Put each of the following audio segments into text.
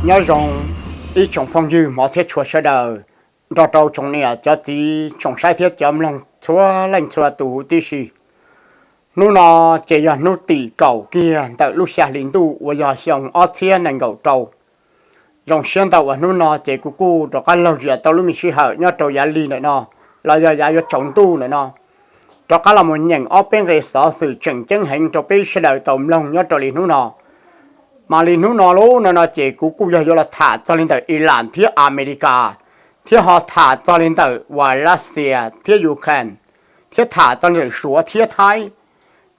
Nyob zoo ib tsoom phooj ywg hmov thiab tshua sawv daws, nrog rau tsoom niam cov txiv tsoom saib thiab cov mloog txhua leej txhua tus huv tib si. Hnub no ces yog hnub tim kaum kiag ntawm lub xya hli ntuj uas yog xyoo ob txhiab nees nkaum rau. Zoo siab ntau uas hnub no ces kuv kuj rov qab laug zias tau lub me sij hawm nyob rau yav lig ntawm no, los yog yav yuav tsaus ntuj ntawm no, rov qab los mus nyeem ob peb nqe xov xwm tseem ceeb heev rau peb sawv daws tau mloog nyob rau li hnub no. Mas li hnub no lub no no ces kuv kuj yog yuav los tham txog li ntawm Iran thiab Amelikas, thiab ho tham txog li ntawm uas Lav Xias thiab Ukraine, thiab tham txog li ntawm Suav thiab Thaib.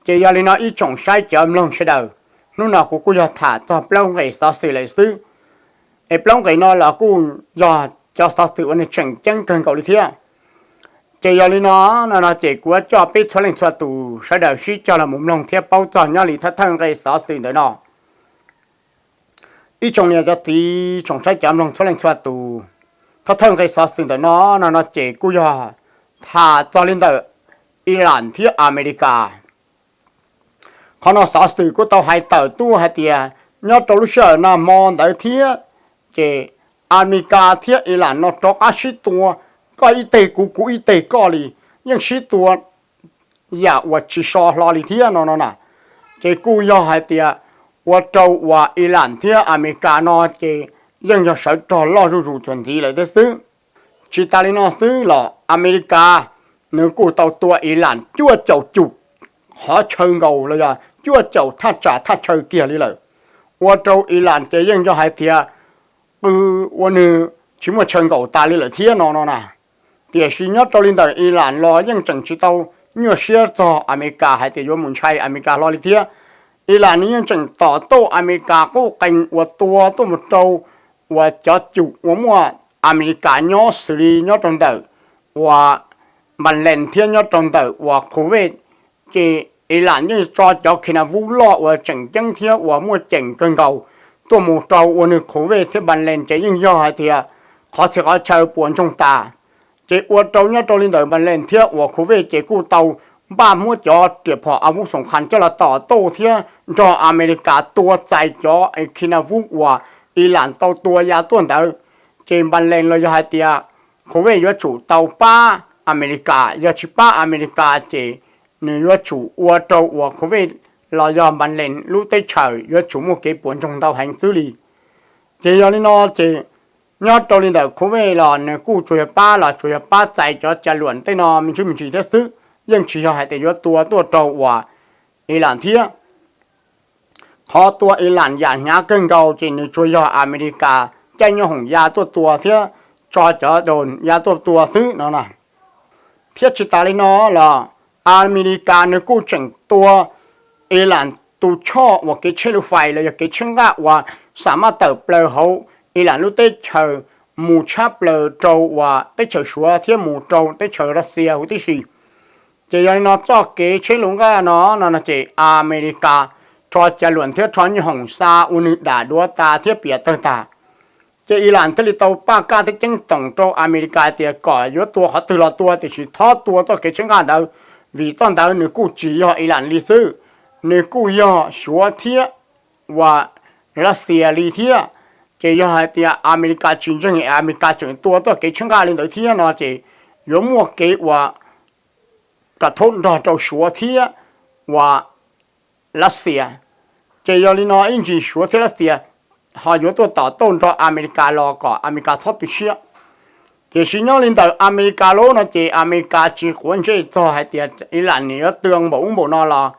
Ces yog li no ib tsoom saib cov mloog sawv daws, hnub no kuv kuj yog tham txog plaub nqe xov xwm lawm xwb. Es plaub nqe no los kuj yog cov xov xwm uas nws tseem ceeb kawg nkaus li thiab. Ces yog li no, no no ces kuv yuav coj peb txhua leej txhua tus sawv daws sib cog los mus mloog thiab paub txog nyob li thawj thawj nqe xov xwm ntawm no. Ib tsoom niam cov txiv tsoom saib cov mloog txhua leej txhua tus, thawj thawj nqe xov xwm ntawm no, no no ces kuj yog tham txog li ntawm Iran thiab Amelikas. Qhov no xov xwm kuj tau hais tawm tuaj hais tias nyob rau lub sij hawm nag hmo ntawd thiab, ces Amelikas thiab Iran no rov qab sib tua, koj ib teg kuv, kuv ib teg koj li, yeej sib tua yam uas tsis so hlo li thiab no no na. Ces kuj yog hais tias ua rau uas Iran thiab Amelikas no ces yeej yog sawv rog loj zuj zus txuas ntxiv lawm thiab xwb. Tsis tas li no xwb los Amelikas nws kuj tau tua Iran cuaj caum cum qhov chaw nkaus los yog cuaj caum thaj tsam thaj chaw kiag li lawm, ua rau Iran ces yeej yog hais tias qw ua nws tsis muaj chaw nkaum tas li lawm thiab no no na. Tiam sis nyob rau li ntawm Iran los yeej tseem tsis tau nyuaj siab txog Amelikas hais tias yuav mus ntshai Amelikas hlo li thiab. Iran nws yeej tseem tom tuaj Amelikas qub qee uas tua tuaj mus rau uas cov cum uas muaj Amelikas nyob xws li nyob rau ntawm uas Bahrain thiab nyob rau ntawm uas Kuwait. Ces Iran yeej tso cov khinavub loj uas tseem ceeb thiab uas muaj ceem kawg nkaus tuaj mus rau ua nws Kuwait thiab Bahrain ces yeej yog hais tias qhov txhia qhov chaw puas ntsoog tas. Ces ua rau nyob rau li ntawm Bahrain thiab uas Kuwait ces kuj tau npaj muab cov riam phom a vub xoom khas coj los tom tuaj thiab nrog Amelikas tua txais cov khinavub uas Iran tau tua ya tuaj ntawd. Ces Bahrain los yog hais tias Kuwait yuav tsum tau pab Amelikas, yog tsis pab Amelikas ces nws yuav tsum ua rau uas Kuwait los yog Bahrain lub teb chaws yuav tsum muaj kev puas ntsoog ntau heev xwb li. Ces yog li no ces nyob rau li ntawm Kuwait los nws kuj tsuas yog pab los tsuas yog pab txais cov ca luam tej no me ntsis me ntsis thiab xwb, yeej tsis yog hais tias yuav tua tuaj rau uas Iran thiab. Qhov tua Iran yam hnyav kawg nkaus ces nws tsuas yog Amelikas caij nyoob hoom ya tuaj tua thiab tso cov drone ya tuaj tua xwb no na. Thiab tsis tas li no los Amelikas nws kuj tseem tua Iran tus choj uas kev tsheb lub fais los yog kev tsheb nqaj uas xam maj tawm plaws hauv Iran lub teb chaws mus tshab plaws rau uas teb chaws Suav thiab mus rau teb chaws Russia huv tib si. Ces yog li no txoj kev tsheb lub nqaj no no no ces Amelikas rho ca luam thiab rho nyoob hoom xa ua nws dam duav tas thiab piam tawg tas. Ces Iran thiaj li tau paj kaj thiab ceeb toom rau Amelikas tias kom yuav tua qhov twg los tua tiam sis txhob tua txoj kev tsheb nqaj ntawd, vim txoj ntawd nws kuj tsis yog Iran li xwb, nws kuj yog Suav thiab uas Russia li thiab. Ces yog hais tias Amelikas tsis ntseeg Amelikas tseem tua txoj kev tsheb nqaj li ntawd thiab no ces yuav muaj kev uas kom thaub nrog rau Suav thiab uas Russia. Ces yog li no ib ntsis Suav thiab Russia ho yuav tuaj tom tuaj nrog Amelikas los kom Amelikas txhob tu siab. Tiam sis nyob li ntawm Amelikas lub no ces Amelikas tsis quav ntsej txog hais tias Iran nws yuav tua npaum ub npaum no los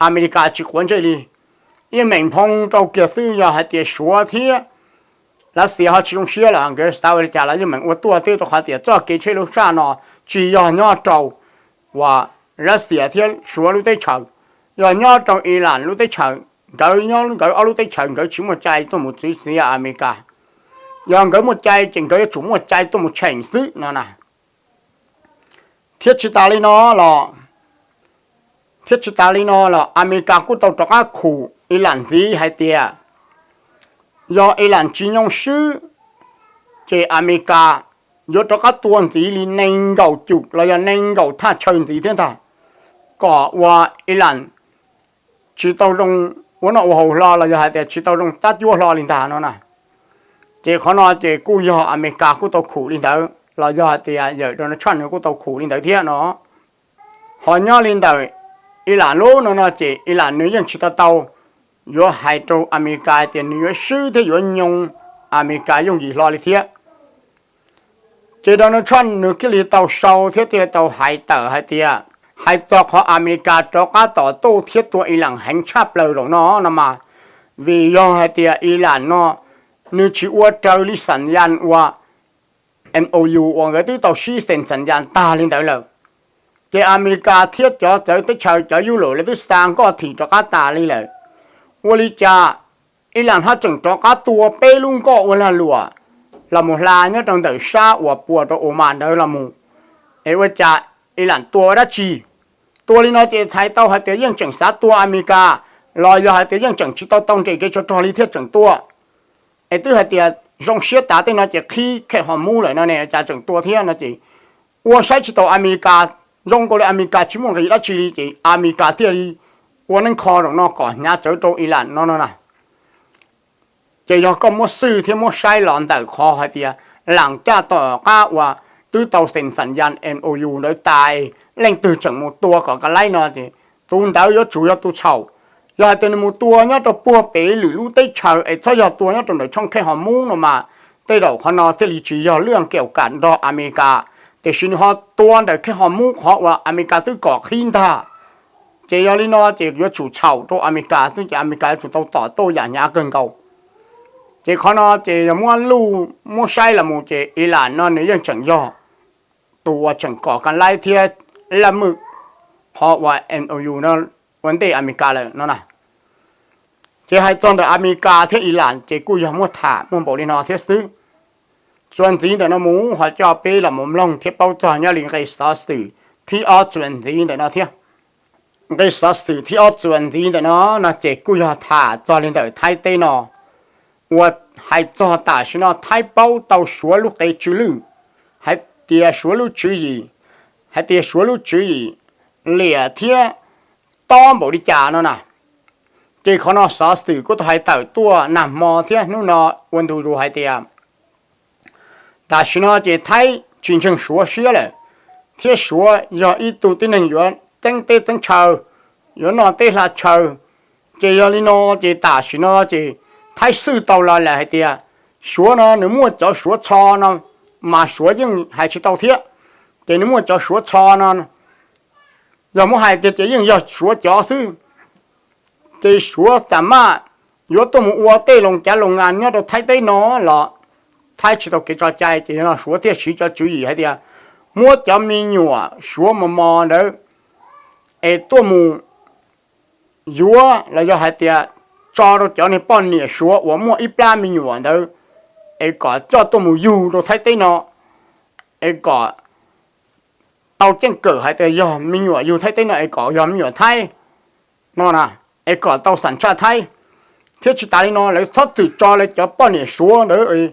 Amelikas tsis quav ntsej li. Yeej meem nphoo rau kiag xwb, yog hais tias Suav thiab Russia ho tsis zoo siab los nkawd xav ua li cas los yeej meem ua tuaj xwb, rau qhov tias txoj kev tsheb lub saj no tsis yog nyob rau uas Russia thiab Suav lub teb chaws, yog nyob rau Iran lub teb chaws. Nkawd nyob nkawd ob lub teb chaws nkawd tsis muaj cai tuaj mus txwv xiav Amelikas. Yog nkawd muaj cai ces nkawd yuav tsum muaj cai tuaj mus cheem xwb no na. Thiab tsis tas li no los, thiab tsis tas li no los Amelikas kuj tau rov qab khum Iran ntxiv hais tias yog Iran tsis nyoo swb ces Amelikas yuav rov qab tua ntxiv li nees nkaum cum los yog nees nkaum thaj chaw ntxiv thiab ntag, kom ua Iran tsis tau zoo ua noj ua haus hlo los yog hais tias tsis tau zoo tab cuab hlo li ntag no na. Ces qhov no ces kuj yog Amelikas kuj tau khum li ntawd los yog hais tias yawm Donald Trump nws kuj tau khum li ntawd thiab no. Ho nyob li ntawm Iran lub no no ces Iran nws yeej tsis tau tau yuav hais rau Amelikas tias nws yuav swb thiab yuav nyoo Amelikas yooj yim hlo li thiab. Ces Donald Trump nws thiaj li tau sau thiab thiaj li tau hais tawm hais tias, hais txog qhov Amelikas rov qab tom tuj thiab tua Iran heev tshaj plaws zaum no no mas, vim yog hais tias Iran no nws tsis ua raws li xam yas uas M O U uas nkawd twb tau sib xees xam yas tag li ntawd lawm. Ces Amelikas thiab cov txawv teb chaws cov Yulus lawv twb xa nkoj thim rov qab tas li lawm. Ua li cas Iran ho tseem rov qab tua peb lub nkoj ua lag luam los mus hla nyob rau ntawm sab uas puas rau Oman ntawd los mus? Es ua cas Iran tua ua dab tsi? Tua li no ces txhais tau hais tias yeej tseem xav tua Amelikas los yog hais tias yeej tseem tsis tau tau nres kev tsov rog li thiaj tseem tua? Es twb hais tias zoo siab tas tej no ces qhib kheej ho mub lawm no ne cas tseem tua thiab no ces ua saib tsis taus Amelikas, zoo nkaus li Amelikas tsis muaj nqis dab tsi li ces Amelikas thiaj li ua neeb kho zaum no kom hnyav tsawv rau Iran no no na. Ces yog koj muab xwj thiab muab saib los ntawm qhov hais tias lam caj tom qab uas twb tau xeem xam yas M O U ntawd tas, leej twg tseem mus tua kom ka laib no ces tus ntawd yuav tsum yog tus txhaum. Yog hais tias nws mus tua nyob rau puag pem lwm lub teb chaws es txhob yog tua nyob rau ntawm tshooj kheej ho mub no mas, tej zaum qhov no thiaj li tsis yog lwj keum kam nrog Amelikas, tiam sis nws ho tua ntawm kheej ho mub qhov uas Amelikas twb kom qhib ntag. Ces yog li no ces yuav tsum txhaum rau Amelikas xwb ces Amelikas yuav tsum tau tom tuj yam hnyav kawg nkaus. Ces qhov no ces yog muab luj muab saib los mus ces Iran no nws yeej tseem yog tus uas tseem kom ka laib thiab laj mwj qhov uas M O U no ua ntej Amelikas lawm no na. Ces hais txog ntawm Amelikas thiab Iran ces kuj yog muaj tham muaj npaum li no thiab xwb. Txuas ntxiv ntawm no mus ho coj peb los mus mloog thiab paub txog nyob li nqe xov xwm thib ob txuas ntxiv ntawm no thiab. Nqe xov xwm thib ob txuas ntxiv ntawm no no ces kuj yog tham txog li ntawm Thaib teb no, uas hais txog tam sim no Thaib paub tau Suav lub qe tsw lwj, hais tias Suav lub tswv yim, hais tias Suav lub tswv yim liam thiab tob npaum li cas no na. Ces qhov no xov xwm kuj tau hais tawm tuaj nag hmo thiab hnub no ua ntu zus hais tias tam sim no ces Thaib tsis ntseeg Suav siab lawm, thiab Suav yog ib tug tib neeg yuav txeeb teb txeeb chaw, yuav noj teb hla chaw. Ces yog li no ces tam sim no ces Thaib xwj tau los lawm hais tias Suav no nws muaj cov Suav txho no, mas Suav yeej hais tsis tau thiab. Ces nws muaj cov Suav txho no, yog muab hais tias ces yeej yog Suav cov xwb. Ces Suav tam maj yuav tuaj mus ua tej loo cav loo ngas nyob rau Thaib teb no los Thaib tsis tau kev tso cai, ces yog no Suav thiaj siv cov tswv yim hais tias muab cov me nyuam Suav mos mos ntawd es tuaj mus yuav los yog hais tias tso rau cov niag poj niam Suav uas muaj ib plab me nyuam ntawd es kom coj tuaj mus yug rau Thaib teb no, es kom tau ceeb kawm hais tias yog me nyuam yug Thaib teb no es kom yog me nyuam Thaib no na, es kom tau xam tshaj Thaib. Thiab tsis tas li no lawv txhob txwm tso lawv cov poj niam Suav ntawd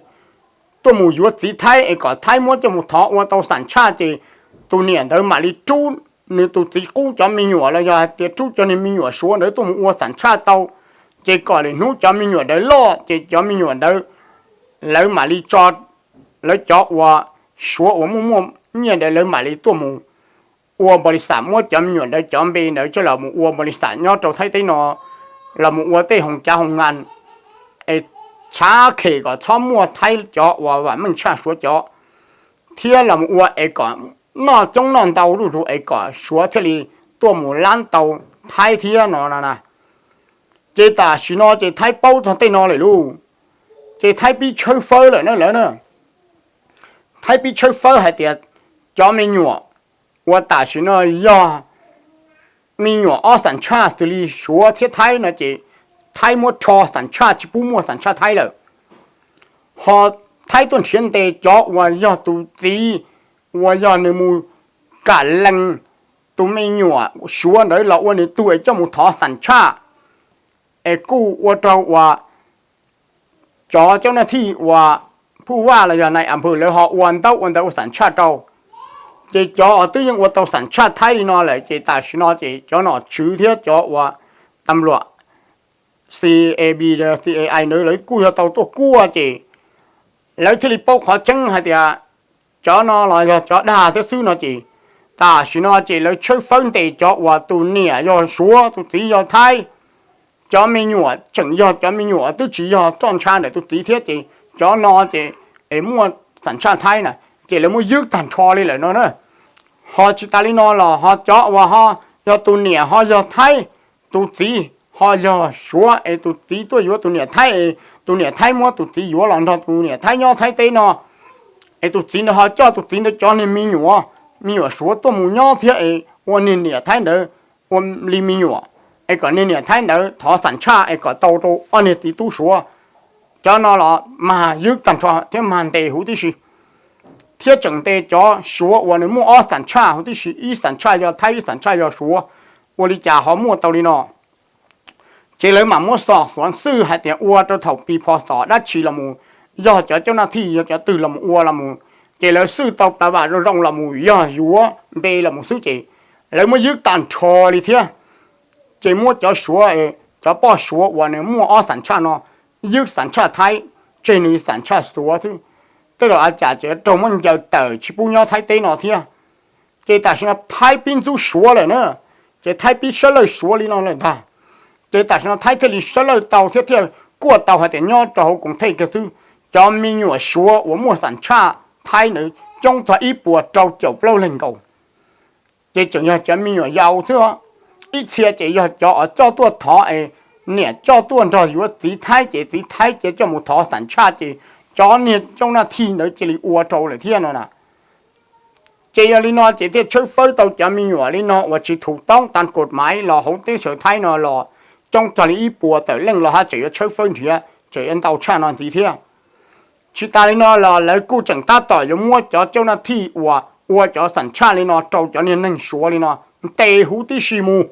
tuaj mus yuav txiv Thaib es kom Thaib muab coj mus thov ua tau xam tshaj ces tus niam ntawd mam li rub nws tus txiv qub cov me nyuam los yog hais tias rub cov niag me nyuam Suav ntawd tuaj mus ua xam tshaj tau, ces kom lwm hnub cov me nyuam ntawd loj ces cov me nyuam ntawd lawv mam li tso lawv cov uas Suav uas muaj muaj nyiaj ntawd lawv mam li tuaj mus ua npaus lis xam, muab cov me nyuam ntawd cov npe ntawd coj los mus ua npaus lis xam nyob rau Thaib teb no, los mus ua tej hoo cav hoo ngas es tshav khem kom txhob muaj Thaib cov uas vam meej tshaj Suav cov, thiab los mus ua es kom noj coob noj ntau zuj zus es kom Suav thiaj li tuaj mus lab tau Thaib thiab no na. Ces tam sim no ces Thaib paub txog tej no lawm lauj, ces Thaib pib tshawb fawb lawm na lawv na. Thaib pib tshawb fawb hais tias cov me nyuam uas tam sim no yog me nyuam ob xam tshaj xws li Suav thiab Thaib no ces Thaib muab rho xam tshaj tsis pub muaj xam tshaj Thaib lawm. Ho Thaib tuaj nrhiav ntes cov uas yog tus txiv uas yog nws mus kam lees tus me nyuam Suav ntawd los ua nws tug es coj mus thov xam tshaj, es kuj ua rau uas cov cab naj thij uas Kuj Vaj los yog nai a phwm lawv ho ua ntaub ua ntawv ua xam tshaj rau. Ces cov uas twb yeej ua tau xam tshaj Thaib li no lawm ces tam sim no ces cov nom tswv thiab cov uas tam luam C A B, C A I ntawd lawv kuj yog tau tuaj kuaj ces lawv thiaj li paub qhov tseeb hais tias cov no los yog cov dag thiab xwb no ces tam sim no ces lawv tshawb fawb ntes cov uas tus niam yog Suav tus txiv yog Thaib, cov me nyuam tseem yog cov me nyuam twb tsis yog roj ntsha ntawm tus txiv thiab ces cov no ces es muaj xam tshaj Thaib na, ces lawv muab ywg tag nrho li lawm no na. Ho tsis tas li no los ho cov uas ho yog tus niam ho yog Thaib, tus txiv ho yog Suav es tus txiv tuaj yuav tus niam Thaib es tus niam Thaib muab tus txiv yuav los nrog tus niam Thaib nyob Thaib teb no, es tus txiv ntawd ho coj tus txiv ntawd cov niag me nyuam, me nyuam Suav tuaj mus nyob thiab es ua niag niam Thaib ntawd ua li me nyuam, es kom niag niam Thaib ntawd thov xam tshaj es kom tau rau ob niag txiv tub Suav. Cov no los mag ywg tag nrho thiab mag ntes huv tib si, thiab tseem ntes cov Suav uas nws muaj ob xam tshaj huv tib si, ib xam tshaj yog Thaib ib xam tshaj yog Suav, ua li cas ho muaj tau li no. Ces lawv mam muab xov xuav xwj hais tias ua rau thaum pis phos xom dab tsi los mus, yog cov cauj naj thij yog cov twg los mus ua los mus, ces lawv xwj tau plav vam zoo zoo los mus yog yuav npe los mus xwb ces lawv muab ywg tag nrho li thiab. Ces muab cov Suav, cov poj Suav uas nws muaj ob xam tshaj no ywg xam tshaj Thaib, tseg nws xam tshaj Suav xwb. Tej zaum a cas tseem raug muab ncaws tawm tsis pub nyob Thaib teb no thiab. Ces tam sim no Thaib pib ntxub Suav lawm na, ces Thaib pib sab lawj Suav li no lawm ntag. Ces tam sim no Thaib thiaj li sab lawj tau thiab thiaj kuaj tau hais tias nyob rau hauv koom thej kiag xwb, cov me nyuam Suav uas muaj xam tshaj Thaib ntawd coob txog ib puas rau caum plaub leeg nkaus. Ces tseem yog cov me nyuam yaus xwb, ib txhia ces yog cov uas coj tuaj thov es niam coj tuaj nrog yuav txiv Thaib ces txiv Thaib cia coj mus thov xam tshaj ces cov niag cauj naj thij ntawd cia li ua rau lawm thiab no na. Ces yog li no ces thiaj tshawb fawb tau cov me nyuam li no uas tsis thum toob tas kaum maiv los hauv teb chaws Thaib no los coob txog li ib puas tawm leej los haj tseem yuav tshawb fawb nrhiav tseem yuav ntau tshaj no ntxiv thiab. Tsis tas li no los lawv kuj tseem tab tom yuav muab cov cauj naj thij uas ua cov xam tshaj li no rau cov niag neeg Suav li no ntes huv tib si mus.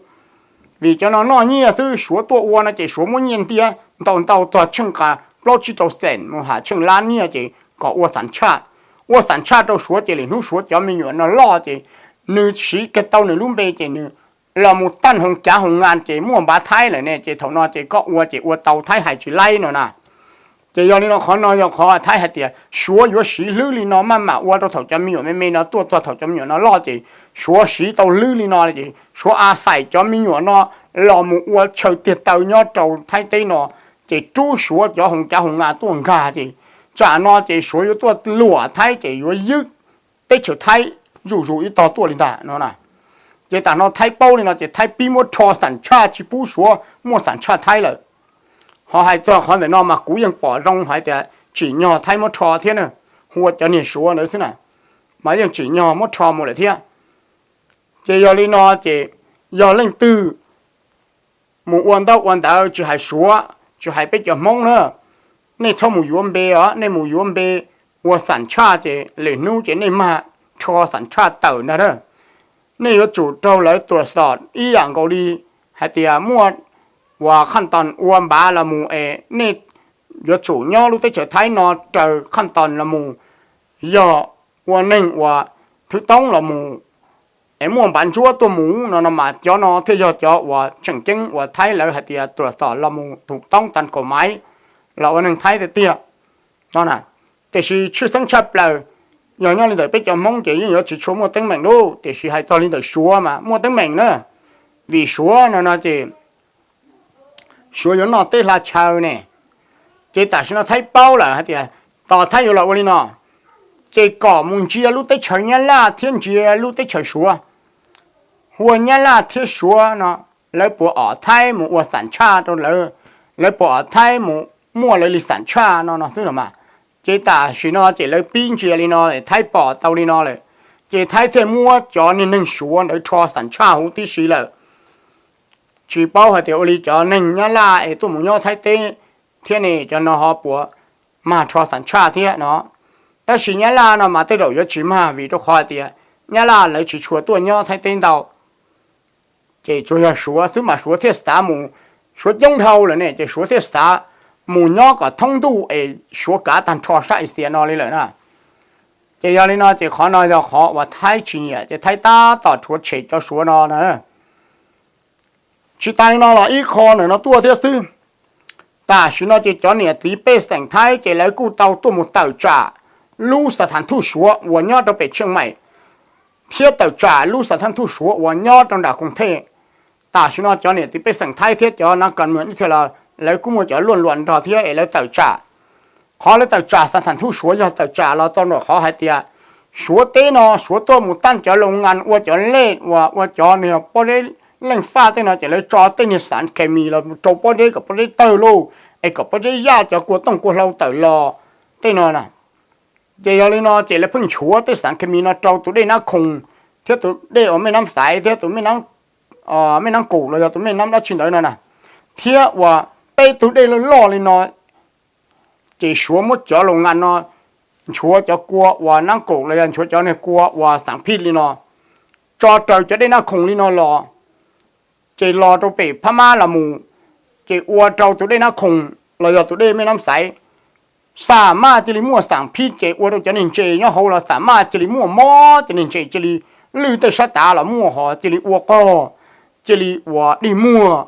Vim cov no noj nyiaj xwb, Suav tuaj ua no ces Suav muab nyiaj ntiab ntau ntau txog tsheej qas plaub tsib rau xees mus ham tsheej lab nyiaj ces kom ua xam tshaj. Ua xam tshaj rau Suav ces lwm hnub Suav cov me nyuam no loj ces nws siv kiag tau nws lub npe ces nws los mus taj hoos cav hoos nas ces muaj npav Thaib lawm ne, ces thaum no ces koj ua ces ua tau Thaib hais tsis laib no na. Ces yog li no qhov no yog qhov Thaib hais tias Suav yuav siv hlwb li no maj mam ua rau thaum cov me nyuam me me no tuaj txog thaum cov me nyuam no loj ces Suav siv tau hlwb li no ces Suav a xais cov me nyuam no los mus ua chaw tiag taw nyob rau Thaib teb no, ces rub Suav cov hoos cav hoos nas tuaj nkag ces tsam no ces Suav yuav tuaj luam Thaib ces yuav ywg teb chaws Thaib zuj zus ib tog tuaj li ntag no na. Ces tam no Thaib paub li no ces Thaib pib muab rho xam tshaj tsis pub Suav muaj xam tshaj Thaib lawm. Ho hais txog qhov ntawm no mas kuv yeej pom zoo hais tias tsim nyog Thaib muab rho thiab na, hu ua cov niag Suav ntawd xwb na, mas yeej tsim nyog muab rho mus lawm thiab. Ces yog li no ces yog leej twg mus ua ntaub ua ntawv tsis hais Suav tsis hais peb cov Hmoob na, nej txhob mus yuav npe os, nej mus yuav npe ua xam tshaj ces lwm hnub ces nej mag rho xam tshaj tawm ntag na. Nej yuav tsum raug lawv tuam xom ib yam nkaus li hais tias muaj uas khaj toos ua npav los mus es nej yuav tsum nyob lub teb chaws Thaib no raws khaj toos los mus, yog ua neeg uas thwv toob los mus es muaj npav ntsuab tuaj mus no no mas cov no thiaj yog cov uas tseem ceeb uas Thaib lawv hais tias tuam xom los mus thum toob tas kaum maiv los ua neeg Thaib tiag tiag no na. Tiam sis tshwj xeeb tshaj plaws yog nyob li ntawm peb cov Hmoob ces yeej yuav tsis tshua muaj teeb meem lauj, tiam sis hais txog li ntawm Suav mas muaj teeb meem na. Vim Suav no no ces Suav yuav noj teb hla chaw ne. Ces tam sim no Thaib paub lawm hais tias tos Thaib yuav los ua li no, ces kom mus ntsia lub teb chaws Nyab Laj thiab ntsia lub teb chaws Suav. Hu ua Nyab Laj thiab Suav no, lawv puas om Thaib mus ua xam tshaj rau lawv, lawv puas om Thaib mus muaj lawv li xam tshaj no no xwb los mas. Ces tam sim no ces lawv pib ntsia li no, Thaib pom tau li no lawm, ces Thaib thiaj muab cov niag neeg Suav ntawd rho xam tshaj huv tib si lawm. Tsis paub hais tias ua li cov neeg Nyab Laj es tuaj mus nyob Thaib teb thiab ne, cov no ho puas mag rho xam tshaj thiab no. Tab sis Nyab Laj no mas tej zaum yuav tsis mag vim rau qhov hais tias Nyab Laj lawv tsis tshua tuaj nyob Thaib teb ntau. Ces tsuas yog Suav xwb mas Suav thiaj xav mus, Suav coob dhau lawm ne ces Suav thiaj xav mus nyob kom thoob ntuj es Suav kav tag nrho sab Axias no li lawm na. Ces yog li no ces qhov no yog qhov uas Thaib tsis nyiam, ces Thaib tab tom rhuav tshem cov Suav no na. Tsis tas li no los ib qho ntawm no tuaj thiab xwb. Tam sim no ces cov niam txiv pej xeem Thaib ces lawv kuj tau tuaj mus tawm tsam lub xas thas thuj Suav uas nyob rau pem Tsheej Maim thiab tawm tsam lub xas thas thuj Suav uas nyob rau nram Koos Thej. Tam sim no cov niam txiv pej xeem Thaib thiab cov nav kas mws ib txhia los lawv kuj muaj cov luaj luas nrog thiab es lawv tawm tsam. Qhov lawv tawm tsam xas thas thuj Suav yog tawm tsam los tau nram qhov hais tias Suav teb no Suav tuaj mus tab cov loo ngas ua cov lej uas ua cov niag pob zeb leej faj tej no ces lawv tso tej niag xav khes mis los rau pob zeb kom pob zeb tawg lauj, es kom pob zeb yaj cov kua tooj kua hlau tawm los tej no na. Ces yog li no ces lawv pheej nchuav tej xav khes mis no rau tus dej Nab Khoos thiab tus dej uas Mej Nab Xaiv thiab tus Mej Nab Kaum los yog tus Mej Nab dab tsi ntawd no na, thiab uas peb tug dej loj loj li no ces Suav muab cov loo ngas no nchuav cov kua uas Nab Kaum los yog nchuav cov niag kua uas xav phij li no tso raws cov dej Nab Khoos li no los, ces los rau pem Phab Mab los mus, ces ua rau tus dej Nab Khoos los yog tus dej Mej Nab Xaiv xam maj cia li muaj xav phij, ces ua rau cov niag ntses nyob hauv los xam maj cia li muaj mob, cov niag ntses cia li lwj tej sab tav los muaj, ho cia li ua qog, cia li ua dig muag,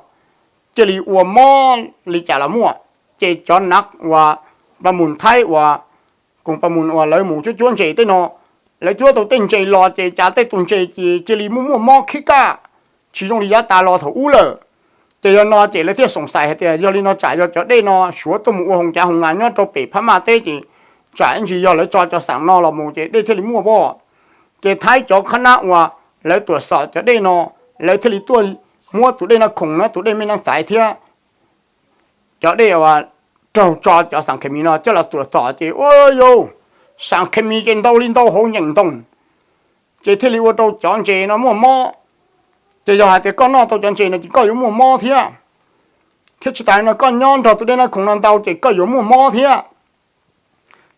cia li ua mob li cas los muaj. Ces cov nav uas pa mus Thaib uas koos pa mus uas lawv mus cuab cuab ntses tej no, lawv cuab tau tej ntses los ces cas tej tus ntses ces cia li muaj muaj mob khib kaj, tsis zoo li yav tas los thaum ub lawm. Ces yog no ces lawv thiaj xoom xais hais tias yog li no tsam yog cov dej no Suav tuaj mus ua hoo cav hoo nas nyob rau pem Phab Maj teb ces tsam ib ntsis yog lawv tso cov xav no los mus ces dej thiaj li muaj pob. Ces Thaib cov khab nab uas lawv tuam xom cov dej no, lawv thiaj li tuaj muab tus dej Nab Khoos no, tus dej Mej Nab Xaiv thiab cov dej uas raug tso cov xav khes mis no coj los tuam xom ces ua yau, xav khes mis ces ntau li ntau hauv nyeem ntoo, ces thiaj li ua rau cov ntses no muaj mob. Ces yog hais tias koj noj tau cov ntses no ces koj yuav muaj mob thiab, thiab tsis tas li no koj nyob nrog tus dej Nab Khoos no ntau ces koj yuav muaj mob thiab.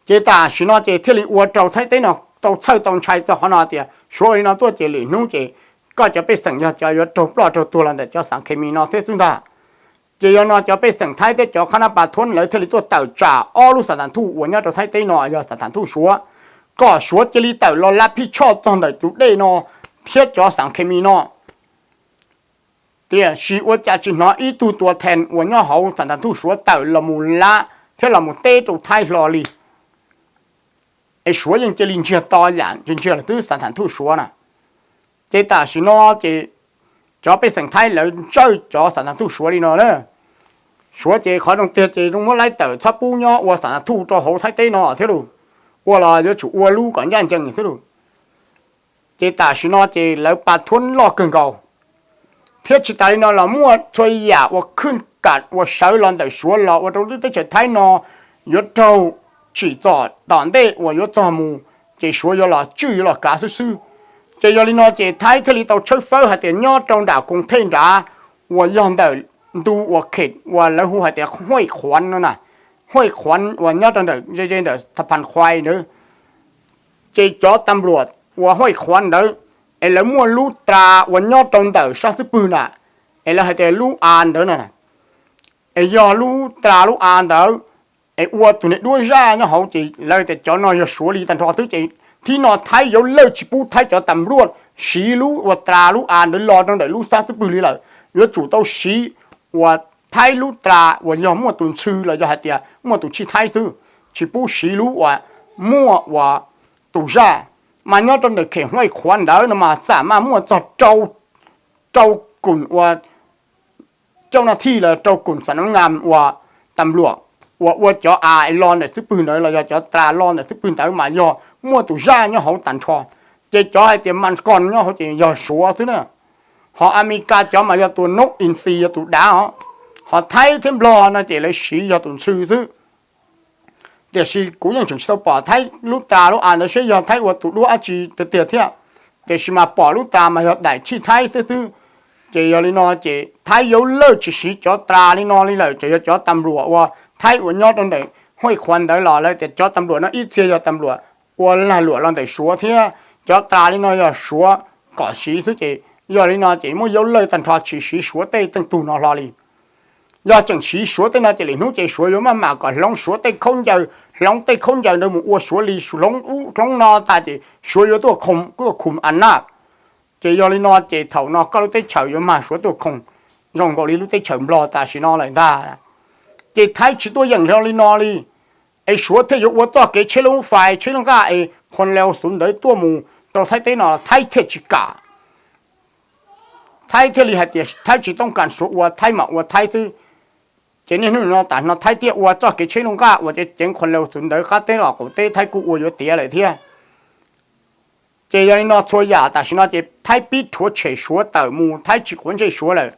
Ces tam sim no ces thiaj li ua rau Thaib teb no tau txhawj tau ntshai txog qhov no tias Suav ua li no tuaj ces lwm hnub ces koj cov pej xeem yog cov yuav raug ploj raug tuag los ntawm cov xav khes mis no thiab xwb ntag. Ces yog no cov pej xeem Thaib thiab cov khab nab pa thuab lawv thiaj li tuaj tawm tsam ob lub xav thas thuj uas nyob rau Thaib teb no yog xav thas thuj Suav, kom Suav cia li tawm los lab phij tshoj txog ntawm tus dej no thiab cov xav khes mis no, tiam sis ua cas tsis hnov ib tug tua thees uas nyob hauv xav thas thuj Suav tawm los mus lab thiab los mus teb rau Thaib hlo li. Es Suav yeej cia li ntsiag to yam ntsiag ntsiag lawm twb xav thas thuj Suav na. Ces tam sim no ces cov pej xeem Thaib lawv ntsawj cov xav thas thuj Suav li no na. Suav ces qhov zoo tiag ces zoo muab laib tawm txhob pub nyob ua xav thas thuj rau hauv Thaib teb no thiab lauj, ua los yuav tsum ua lub kom ncaj ncees thiab lauj. Ces tam sim no ces lawv pa thuab loj kawg nkaus, thiab tsis tas li no los muaj txhua yam uas khwj kam uas sawv los ntawm Suav los ua rau lub teb chaws Thaib no yuav raug tsim txom tom ntej uas yuav txog mus, ces Suav yuav los tswj yuav los kav xwb xwb. Ces yog li no ces Thaib thiaj li tau tshawb fawb hais tias nyob rau nram Koos Thej nrad uas yog ntawm ntu uas khem uas lawv hu hais tias Huaj Khuav no na, Huaj Khuav uas nyob rau ntawm ze ze ntawm Tha Phas Khuais ntawd, ces cov tas npluam uas Huaj Khuav ntawd es lawv muaj lub tas uas nyob rau ntawm sab xub pwg na, es lawv hais tias lub A ntawd no, es yog lub tas lub A ntawd es ua tus niag duab zaj nyob hauv ces lawv tias cov no yog Suav li tag nrho xwb ces thib no Thaib yuav lawj tsis pub Thaib cov tas npluam siv lub uas tas lub A ntawd los rau ntawm lub sab xub pwg li lawm, yuav tsum tau siv uas Thaib lub tas uas yog muaj tus ntxhw los yog hais tias muaj tus tshij Thaib xwb, tsis pub siv lub uas muaj uas tus zaj. Mas nyob rau ntawm khem Huaj Khuav ntawd no mas xam maj muaj txog rau kum uas cauj nas thij los rau kum xam nab ngas uas tas npluam uas ua cov A los ntawm xub pwg ntawd los yog cov tas los ntawm xub pwg ntawd mas yog muaj tus zaj nyob hauv tag nrho. Ces cov hais tias mas kos nyob hauv ces yog Suav xwb na. Ho Amelikas cov mas yog tus nub in xis yog tus dav os. Ho Thaib thiab Nplog no ces lawv siv yog tus ntxhw xwb. Tiam sis kuv yeej tseem tsis tau pom Thaib lub tas lub A ntawd seb yog Thaib ua tus duab dab tsi tiag tiag thiab. Tiam sis mas pom lub tas mas yog daim tshij Thaib xwb xwb. Ces yog li no ces Thaib yuav lawj tsis siv cov tas li no li lawm, tseem yog cov tas npluam uas Thaib uas nyob rau ntawm Huaj Khuav ntawd los lawv tias cov tas npluam no ib txhia yog tas npluam ua lag luam los ntawm Suav thiab cov tas li no yog Suav kom siv xwb ces yog li no ces muab yuav lawj tag nrho tsis siv Suav tej teej tug no hlo li. Yog tseem siv Suav tej no ces lwm hnub ces Suav yuav maj mam kom hloov Suav tej khaub ncaws, hloov tej khaub ncaws ntawd mus ua Suav li hloov ub hloov no tas ces Suav yuav tuaj khum a na. Ces yog li no ces thaum no koj lub teb chaws yuav mag Suav tuaj khum zoo nkaus li lub teb chaws Nplog tam sim no lawm ntag. Ces Thaib tsis tuaj yeem li no li, es Suav thiaj yuav ua txoj kev tsheb lub fais tsheb lub nqaj es qhuas leus xuv ntawd tuaj mus rau Thaib teb no Thaib thiaj tsis kam. Thaib thiaj li hais tias Thaib tsis tooj kam Suav ua, Thaib mam ua Thaib xwb. Ces niaj hnub no tam no Thaib thiaj ua txoj kev tsheb lub nqaj uas ceev ceev qhuas leus xuv ntawd qab teb los qaum teb Thaib kuj ua yuav tiav lawm thiab. Ces yog li no txhua yam tam sim no ces Thaib pib rhuav tshem Suav tawm mus, Thaib tsis quav ntsej Suav lawm,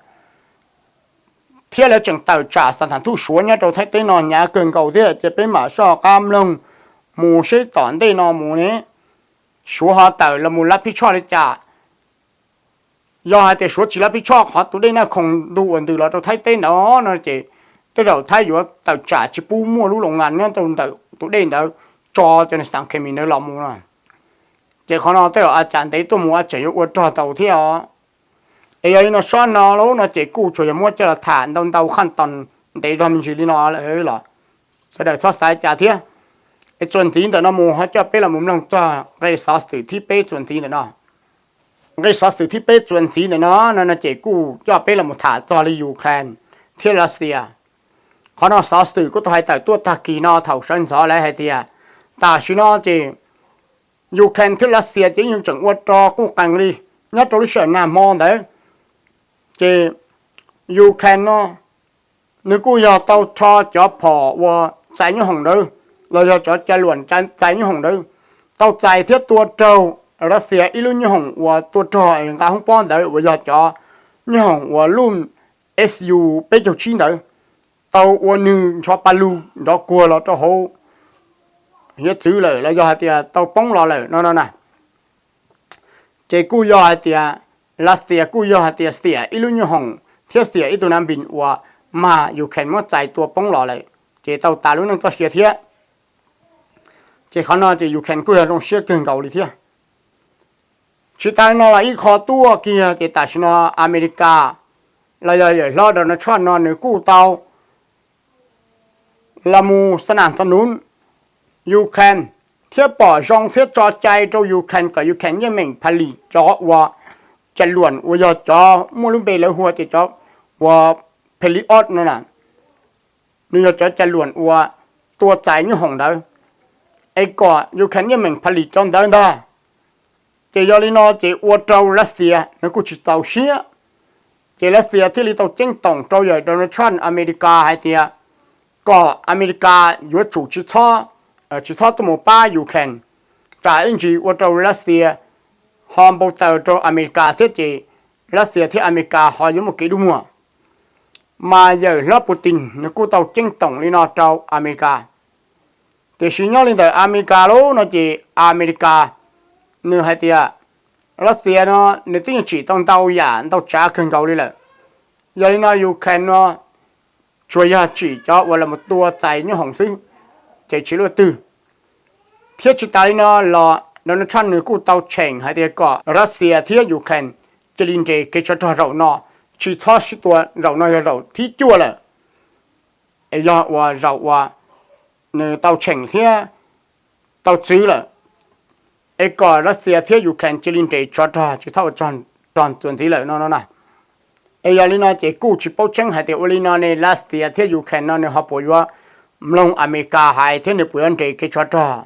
thiab lawv tseem tawm tsam xa tham thuj Suav nyob rau Thaib teb no hnyav kawg nkaus thiab. Ces peb mam soj qab mloog mus seb tom ntej no mus ne, Suav ho tawm los mus lab phij tshoj li cas. Yog hais tias Suav tsis lab phij tshoj qhov tus dej Naj Khoom ntu uas ntws los rau Thaib teb ntawd no ces tej zaum Thaib yuav tawm tsam tsis pub muaj lub loos nas nyob rau ntawm tus dej ntawd tso cov xas khes mis ntawd los mus no. Ces qhov no tej zaum a cas ntev tuaj mus a tseem yuav ua rog tau thiab os. Es yog li no sab no lub no ces kuj tsuas yog muab coj los tham ntau ntau qhaj toos ntev zog me ntsis li no lawm los sawv daws txhob xav cas thiab. Es txuas ntxiv ntawm no mus ho coj peb los mus mloog txog nqe xov xwm thib peb txuas ntxiv ntawm no. Nqe xov xwm thib peb txuas ntxiv ntawm no no ces kuj coj peb los mus tham txog li Ukraine thiab Lav Xias. Qhov no xov xwm kuj tau hais tawm tuaj tag kis no thaum sawv ntxov lawv hais tias tam sim no ces Ukraine thiab Lav Xias ces yeej tseem ua rog quj qees li nyob rau lub sij hawm nag hmo ntawd. Ces Ukraine no nws kuj yog tau rho cov phom uas txais nyoob hoom ntawd los yog cov cai luam txais nyoob hoom ntawd tau txais thiab tua raug Lav Xias ib lub nyoob hoom uas tua rog nqa hoob pob ntawd uas yog cov nyoob hoom uas luj Su peb caug tsib ntawd tau ua nws ntsho pa lug nrov kuag los rau hauv hiav txwv lawm los yog hais tias tau poob los lawm no no na. Ces kuj yog hais tias Lav Xias kuj yog hais tias xiam ib lub nyoob hoom thiab xiam ib tug nav npis uas mag Ukraine muab txais tua poob los lawm, ces tau tas lub neej txoj sia thiab. Ces qhov no ces Ukraine kuj yog zoo siab kawg nkaus li thiab. Tsis tas li no los ib qho tuaj kiag ces tam sim no Amelikas los yog yawm hlob Donald Trump no nws kuj tau los mus xa nam xa nuv Ukraine thiab pom zoo thiab tso cai rau Ukraine kom Ukraine yeej meem pha lim cov uas cai luam uas yog cov muaj lub npe lawv hu tias cov uas Patriot no na. Nws yog cov cai luam uas tua txais nyoob hoom ntawd, es kom Ukraine yeej meem pha lim cov ntawd ntag. Ces yog li no ces ua rau Lav Xias nws kuj tsis txaus siab. Ces Lav Xias thiaj li tau ceeb toom rau yawm Donald Trump Amelikas hais tias kom Amelikas yuav tsum tsis txhob, tsis txhob tuaj mus pab Ukraine, tsam ib ntsis ua rau Lav Xias ho npau taws rau Amelikas thiab ces Lav Xias thiab Amelikas ho yuav muaj kev dub muag. Mas yawm hlob Putin nws kuj tau ceeb toom li no rau Amelikas. Tiam sis nyob li ntawm Amelikas lub no ces Amelikas nws hais tias Lav Xias no nws twb yeej tsim tau ntau yam ntau tsav kawg nkaus li lawm. Yog li no Ukraine no tsuas yog tsim cov uas los tua txais nyoob hoom xwb, ces tsis luaj twg. Thiab tsis tas li no los Donald Trump nws kuj tau cheem hais tias kom Lav Xias thiab Ukraine cia li nres kev tsov rog zaum no, tsis txhob sib tua zaum no yog zaum thib cuaj lawm. Es yog uas zaum uas nws tau cheem thiab tau txwv lawm, es kom Lav Xias thiab Ukraine cia li nres tsov rog tsis txhob ua rog txuas ntxiv lawm no no na. Es yog li no ces kuj tsis paub tseeb hais tias ua li no ne Lav Xias thiab Ukraine no nws ho puas yuav mloog Amelikas hais thiab nws puas yuav nres kev tsov rog.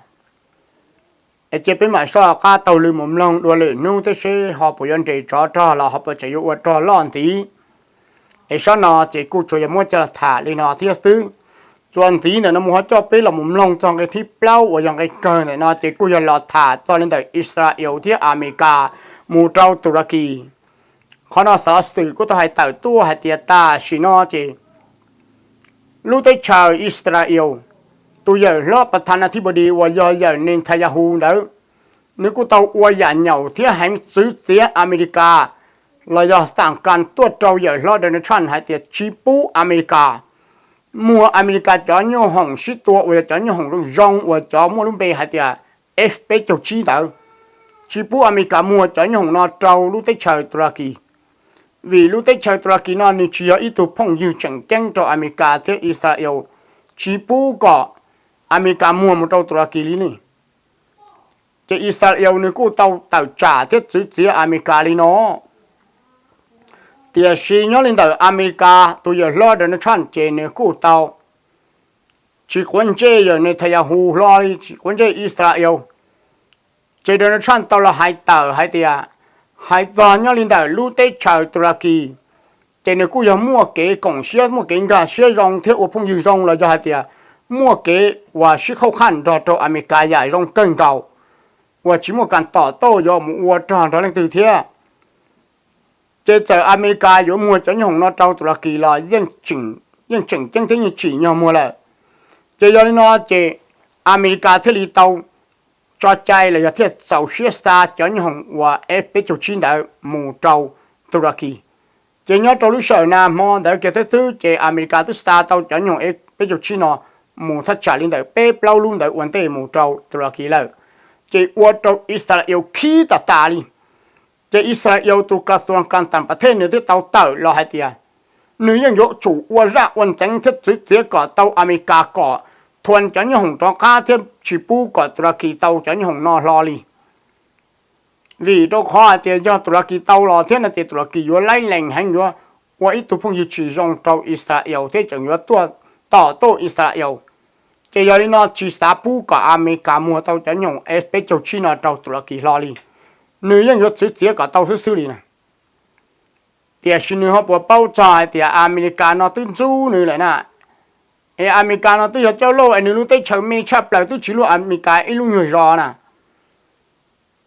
Es cia peb mam soj qab taug lw mus mloog dua lwm hnub thiab seb ho puas yuav nres tsov rog los ho puas tseem yuav ua rog loj ntxiv. Es sab no ces kuj tsuas yog muab coj los tham li no thiab xwb. Txuas ntxiv ntawm no mus ho coj peb los mus mloog txog nqe thib plaub uas yog nqe kawg ntawm no ces kuj yog los tham txog li ntawm Israel thiab Amelikas mus rau Turkey. Qhov no xov xwm kuj tau hais tawm tuaj hais tias tam sim no ces lub teb chaws Israel, tus yawm hlob Pathanathibodi uas yog yawm Netanyahu ntawd, nws kuj tau ua yam nyaum thiab heev txwv txiav Amelikas los yog xam kas tuaj rau yawm hlob Donald Trump hais tias tsis pub Amelikas muag Amelikas cov nyoob hoom sib tua uas yog cov nyoob hoom zoo zoo uas cov muaj lub npe hais tias F peb caug tsib ntawd, tsis pub Amelikas muag cov nyoob hoom no rau lub teb chaws Turkey. Vim lub teb chaws Tus Las Kis no nws tsis yog ib tug phooj ywg tseem ceeb rau Amelikas thiab Israel, tsis pub kom Amelikas muag mus rau Tus Las Kis li ne. Ces Israel nws kuj tau tawm tsam thiab txwv txiav Amelikas li no. Tiam sis nyob li ntawm Amelikas tus yawm hlob Donald Trump ces nws kuj tau tsis quav ntsej yawm Netanyahu hlo li, tsis quav ntsej Israel. Ces Donald Trump tau los hais tawm hais tias, hais txog nyob li ntawm lub teb chaws Tus Las Kis, ces nws kuj yog muaj kev koom siab, muaj kev nkag siab zoo thiab ua phooj ywg zoo los yog hais tias muaj kev uas sib qhauj qhaj nrog rau Amelikas yam zoo kawg nkaus, uas tsis muaj kas tom tauj yuav mus ua rog nrog leej twg thiab. Ces txawm Amelikas yuav muag cov nyooj hoom no rau Tus Las Kis los yeej tseem ceeb thiab yeej tsim nyog muag lawm. Ces yog li no ces Amelikas thiaj li tau tso cai los yog thiaj txaus siab xa cov nyooj hoom uas F peb caug tsib ntawd mus rau Tus Las Kis. Ces nyob rau lub sij hawm nag hmo ntawd kiag thiab xwb ces Amelikas twb xa tau cov nyooj hoom F peb caug tsib no mus thaj tsam li ntawm peb plaub lub ntawd ua ntej mus rau Tus Las Kis lawm. Ces ua rau Israel khib tas tas li. Ces Israel tus kas xuas kas tam pas thej nws twb tau tawm los hais tias nws yeej yuav tsum ua zaj ua ntxeev thiab txwv txiav kom tau Amelikas kom thuam cov nyooj hoom rov qab thiab tsis pub kom Tus Las Kis tau cov nyooj hoom no hlo li. Vim rau qhov hais tias yog Tus Las Kis tau los thiab no ces Tus Las Kis yuav laib lees heev, yuav ua ib tug phooj ywg tsis zoo rau Israel thiab tseem yuav tuaj tom tuaj Israel. Ces yog li no tsis xav pub kom Amelikas muag tau cov nyooj hoom F peb caug tsib no rau Tus Las Kis hlo li. Nws yeej yuav txwv txiav kom tau xwb xwb li na. Tiam sis nws ho puas paub txog hais tias Amelikas no twb ntxub nws lawm na. Es Amelikas no twb yog coj lauj es nws lub teb chaws me tshaj plaws twb tsis luaj Amelikas ib lub nyuag zos na.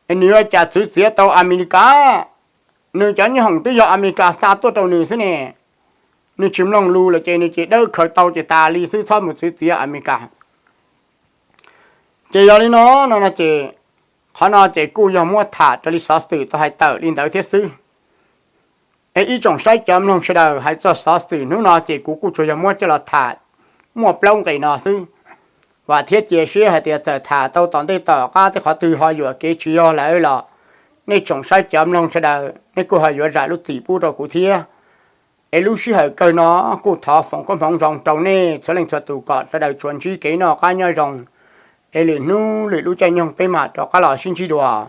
Es nws yuav cas txwv txiav tau Amelikas? Nws cov nyooj hoom twb yog Amelikas xa tuaj rau nws xwb ne. Nws tsis mloog lus lawm ces nws ces dawb khaws tau ces tas li xwb, txhob mus txwv txiav Amelikas. Ces yog li no, no no ces qhov no ces kuj yog muab tham raws li xov xwm tau hais tawm li ntawd thiab xwb. Es ib tsoom saib cov mloog sawv daws, hais txog xov xwm hnub no ces kuv kuj tsuas yog muab coj los tham muaj plaub nqe no xwb. Vam thiab cia siab hais tias txawm tham tau tom ntej tom qab tej qhov twg ho yuam kev tsis yog lawm los nej tsoom saib cov mloog sawv daws nej kuj ho yuav zam lub txim pub rau kuv thiab. Es lub sij hawm kawg no kuj thov foom koob hmoov zoo rau nej txhua leej txhua tus kom sawv daws tsuas ntsib kev noj qab nyob zoo. Es lwm hnub lwm lub caij nyoog peb mam rov qab los sib ntsib dua.